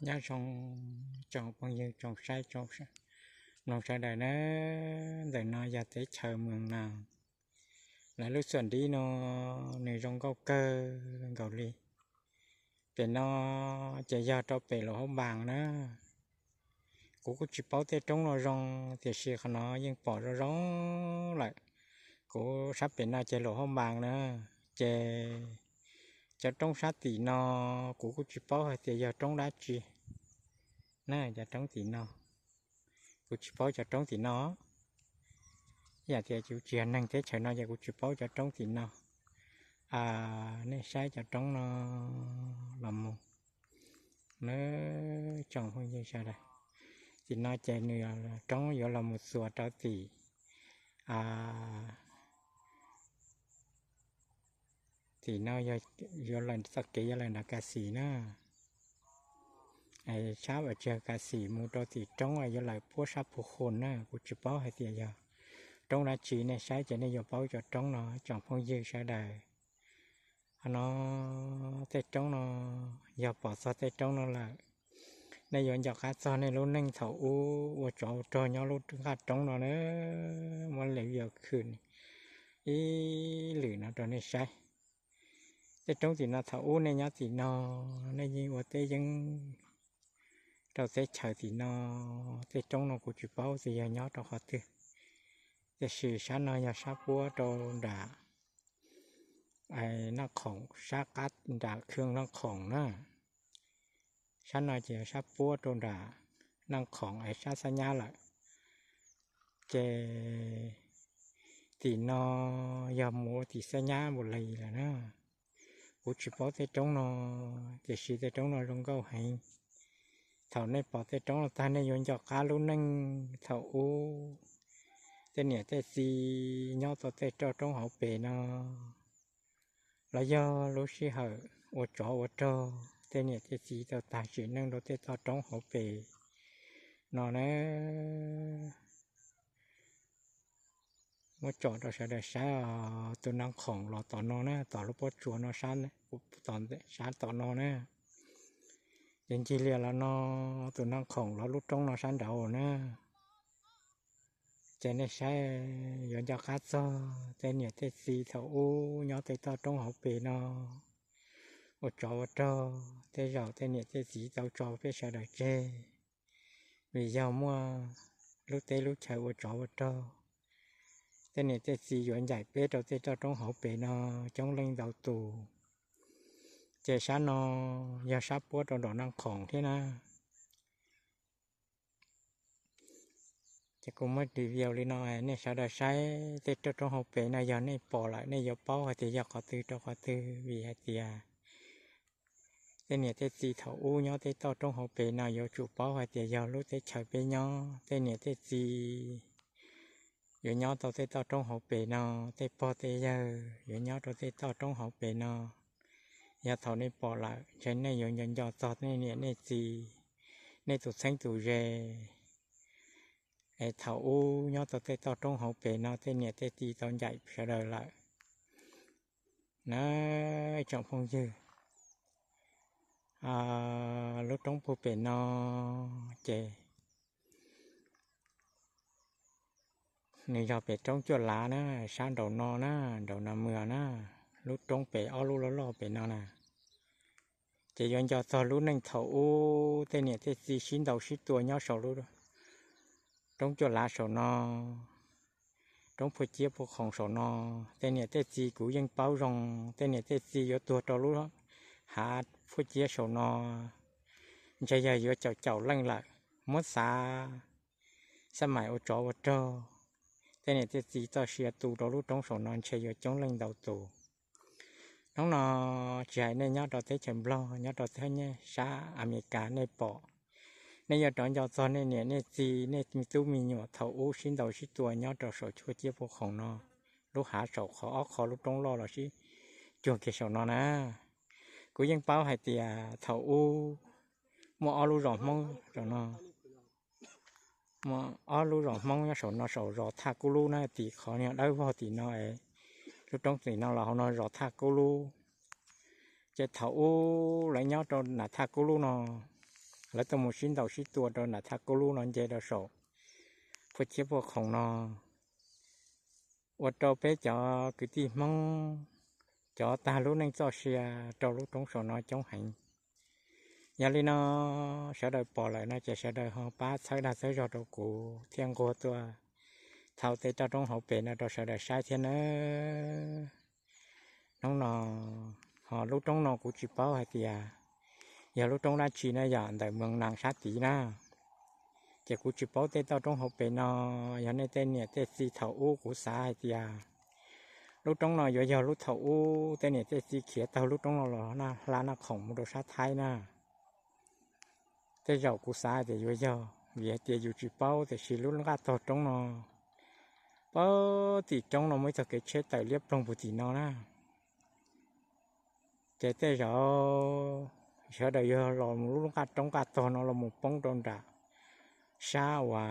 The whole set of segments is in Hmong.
Nyob zoo tsoom phooj ywg tsoom saib tsoom mloog sawv daws na, ntawm no yog teb chaws Mws Nas, lawv lub xuam nrib no nws zoo nkauj kawg nkaus li. Pem no ces yog rau pem Luam Hauv Npas na. Kuv kuj tsis paub tej roob no zoo, tiam sis qhov no yeej pom zoo zoo lawm. Kuv sab pem no ces Luam Hauv Npas na, ces cov roob sab tim no kuv kuj tsis paub hais tias yog roob dab tsi na, cov roob tim no. Kuv tsis paub cov roob tim no, yam tias kuv tsis yog neeg teb chaws no ces kuv tsis paub cov roob tim no. Nej saib cov roob no los mus na, tsoom phooj ywg sawv daws. Tim no ces nws roob yuav los mus txuas rau tim, tim no yuav lawm txoj kev yuav lawm nram Kas Xis na. Sab uas tsis yog Kas Xis mus rau tim roob yuav lawm puab sab Phu Khun na, kuv tsis paub hais tias yog roob dab tsi, nej saib ces nej yuav paub cov roob no tsoom phooj ywg sawv daws. Qhov no tej roob no, yog pom txog tej roob no lawm, nej yuav nco qab txog nej lub neej thaum ub ua tsov ua rog nyob lub nqaj roob no na. Muab li video khwm ib lwm no rau nej saib. Tej roob tim no thaum ub nej nyob tim no, nej yeej ua teb yeeb rau teb chaws tim no. Tej roob no kuv tsis paub tias yog nyob rau qhov twg, tiam sis sab no yog sab puab rau nram Naj Khoom, sab qab nram khw Naj Khoom na. Sab no ces sab puab rau nram Naj Khoom es sab Xab Nyab lawm. Ces tim no yog mus ua tim Xab Nyab npaum li lawm na. Kuv tsis paub tej roob no, tiam sis tej roob no zoo nkauj heev. Thaum nej pom tej roob no tag nej yuav nco qab lub neej thaum ub, tej niam tej txiv nyob tau tej roj roob hauv pes no, los yog lub sij hawm ua tsov ua rog tej niam tej txiv tau tag sim neej rau tej toj roob hauv pes no na. Muab tsom rau sawv daws saib os, tus Naj Khoom los tom no na, tom lub pob tsuas no, sab tom no na. Ces ncig lias los no, tus Naj Khoom los lub roob no sab nraud na. Ces nej saib yuav nco qab txog tej niam tej txiv thaum ub nyob tej toj roob hauv pes no ua tsov ua rog, tej zaum tej niam tej txiv tau tso peb sawv daws tseg vim yog muaj lub teb lub chaw ua tsov ua rog. Tej niam tej txiv yuav ncaim peb rau tej toj roob hauv pes no coob leej ntau tus. Ces sab no yog sab puab rau nram Naj Khoom thiab na. Ces kuv muab review li no, nej sawv daws saib tej roj roob hauv pes no yog nej pom lawm nej yuav paub hais tias yog qhov twg rau qhov twg, vim hais tias tej niam tej txiv thaum ub nyob tej toj roob hauv pes no yuav tsum paub hais tias yog lub teb chaws peb nyob. Tej niam tej txiv yuav nyob tau tej toj roob hauv pes no, tej pog tej yawg yuav nyob rau tej toj roob hauv pes no. Yog thaum nej pom lawm ntshe nej yuav nco nco txog nej niam nej txiv, nej tus txheeb tus ze, es thaum ub nyob tau tej toj roob hauv pes no tej niam tej txiv tau ncaim sawv daws lawm na, tsoom phooj ywg. Lub roob puag pem no ces nws yog pem roob Cuaj Lav na, sab nraum no na, nraum no mus na, lub roob pem ob lub loj loj pem no na. Ces yuav nco txog lub neej thaum ub tej niam tej txiv sib ntaus sib tua nyob saum lub roob Cuaj Lav saum no, roob Phuaj Ciab Phuaj Khoom saum no. Tej niam tej txiv kuv yeej paub zoo, tej niam tej txiv yuav tuag rau lub hav Phuaj Ciab saum no ntshe yog yuav caum caum leej lawm. Muab xav xab maim ua tsov ua rog, tej niam tej txiv txoj sia tu rau lub roob saum no ntshe yuav coob leej ntau tus. Hnub no tsis hais nej nyob rau teb chaws Nplog, nyob rau teb sab Amelikas nej pom, nej yuav rov nco txog nej niam nej txiv, nej me tub me nyuam thaum ub sib ntaus sib tua nyob rau saum Phuaj Ciab Phuaj Khoom no, lub hav saum qhov ob qho lub roob loj los sib cuag kiag saum no na. Kuv yeej paub hais tias thaum ub muaj ob lub zos Hmoob saum no, muaj ob lub zos Hmoob nyob saum no, saum zos Thaj Kub Lub na, tim qhov niag dawb vog tim no, lub roob tim no los hauv no zos Thaj Kub Lub. Ces thaum ub lawv nyob rau nram Thaj Kub Lub no, lawv tuaj mus sib ntaus sib tua rau nram thaj kub lub no nce rau saum puag ciab puag khoom no, ua rau peb cov kwv tij Hmoob cov tag lub neej txoj sia rau lub roob saum no coob heev. Yog li no sawv daws pom lawm no ces sawv daws ho pab txhawb dag txhawb zog rau kuv thiab nquag tuaj thau tej toj roob hauv pes no rau sawv daws saib thiab nawb. Hnub no, ho lub roob no kuv tsis paub hais tias yog lub roob dab tsi na, yog ntawm Moos Nas sab tid na. Ces kuv tsis paub tej toj roob hauv pes no, yog nej tej niam tej txiv thaum ub kuv xav hais tias lub roob no yuav yog lub thaum ub tej niam tej txiv khiav taug lub roob no los hla Naj Khoom mus rau sab Thaib na. Tej zaum kuv xav hais tias yuav yog, vim hais tias yus tsis paub, tiam sis lub nqaj tog roob no pab tim roob no muaj ib txoj kev tsheb tawm liab ploog puag tim no na. Ces tej zaum sawv daws yuav los mus lub nqaj roob nqaj tog no los mus poob rau nram sab uas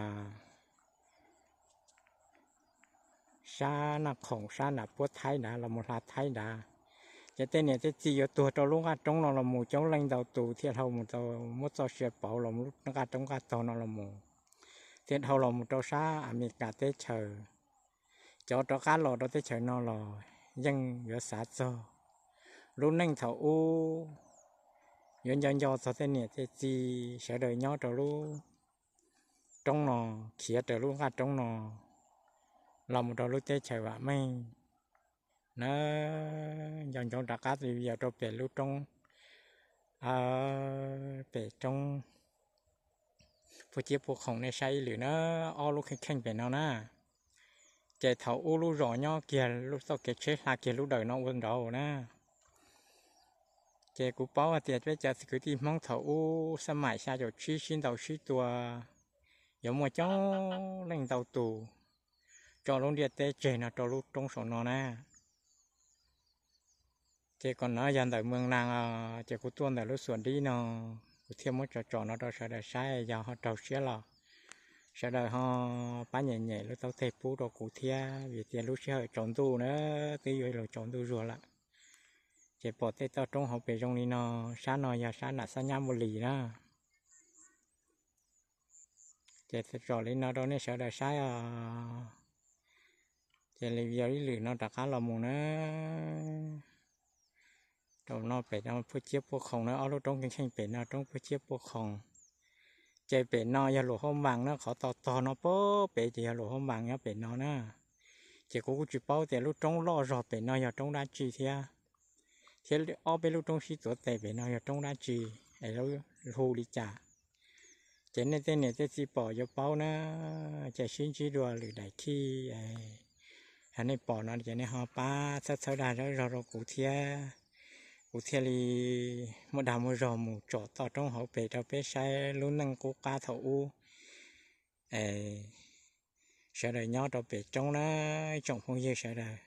sab Naj Khoom sab nram puab Thaib nrad los mus hla Thaib nrad. Ces tej niam tej txiv yuav tuag rau lub nqaj roob no los mus coob leej ntau tus thiaj dhau mus tau muab txoj sia pauv los mus lub nqaj roob nqaj tog no los mus, thiaj dhau los mus rau sab Amelikas teb chaws. Cov rov qab los rau teb chaws no los yeej yuav xav txog lub neej thaum ub, yuav nco nco txog tej niam tej txiv sawv daws nyob rau lub roob no, khiav raws lub nqaj roob no los mus rau lub teb chaws vam meej na. Nco ntsoov rov qab li yog rau pem lub roob, pem roob puag ciab puag khoom nej saib ib lwm na, ob lub kheej kheej pem no na. Ces thaum ub lub zos nyob kiag lub txoj kev tsheb hla kiag lub dawm no ua nraud na. Ces kuv paub hais tias peb cov kwv tij Hmoob thaum ub xab maim xya caum tsib sib ntaus sib tua, yuav muaj coob leej ntau tus tso lub ntiaj teb tseg no rau lub roob saum no na. Ces kom no yog ntawm Moos Nas, ces kuv tuaj ntawm lub xuam dib no, kuv thiaj muab tso tsom no rau sawv daws saib, yog ho raug siab los sawv daws ho pab nyem nyem lub taub teg pub rau kuv thiab, vim tias lub sij hawm tsaus ntuj na, twb yuav luag tsaus ntuj zuag lawm. Ces pom tej toj roob hauv pes zoo li no, sab no yog sab nram Xab Nyab Npus Lis na. Ces tsom li no rau nej sawv daws saib os. Ces li yog ib lwm no rov qab los mus na. Rau no pem no puag ciab puag khoom na, ob lub roob kheej kheej pem no roob puag ciab puag khoom. Ces pem no yog Luam Hauv Npas na, qhov to tog no pem ces yog Luam Hauv Npas nyob pem no na. Ces kuv kuj tsis paub tias lub roob loj zog pem no yog roob dab tsi thiab, thiab ob peb lub roob sib tuav tes pem no yog roob dab tsi, es hu li cas. Ces nej tej niam tej txiv pom yuav paub na, ces sib ntsib dua lwm daim khib. Yog nej pom no ces nej ho pab txhawb txhawb dag zog rau kuv thiab, kuv thiaj li muaj dag muaj zog mus tsom toj roob hauv pes rau peb saib lub neej qub qab thaum ub. Sawv daws nyob rau pem roob na, ib tsoom phooj ywg sawv daws,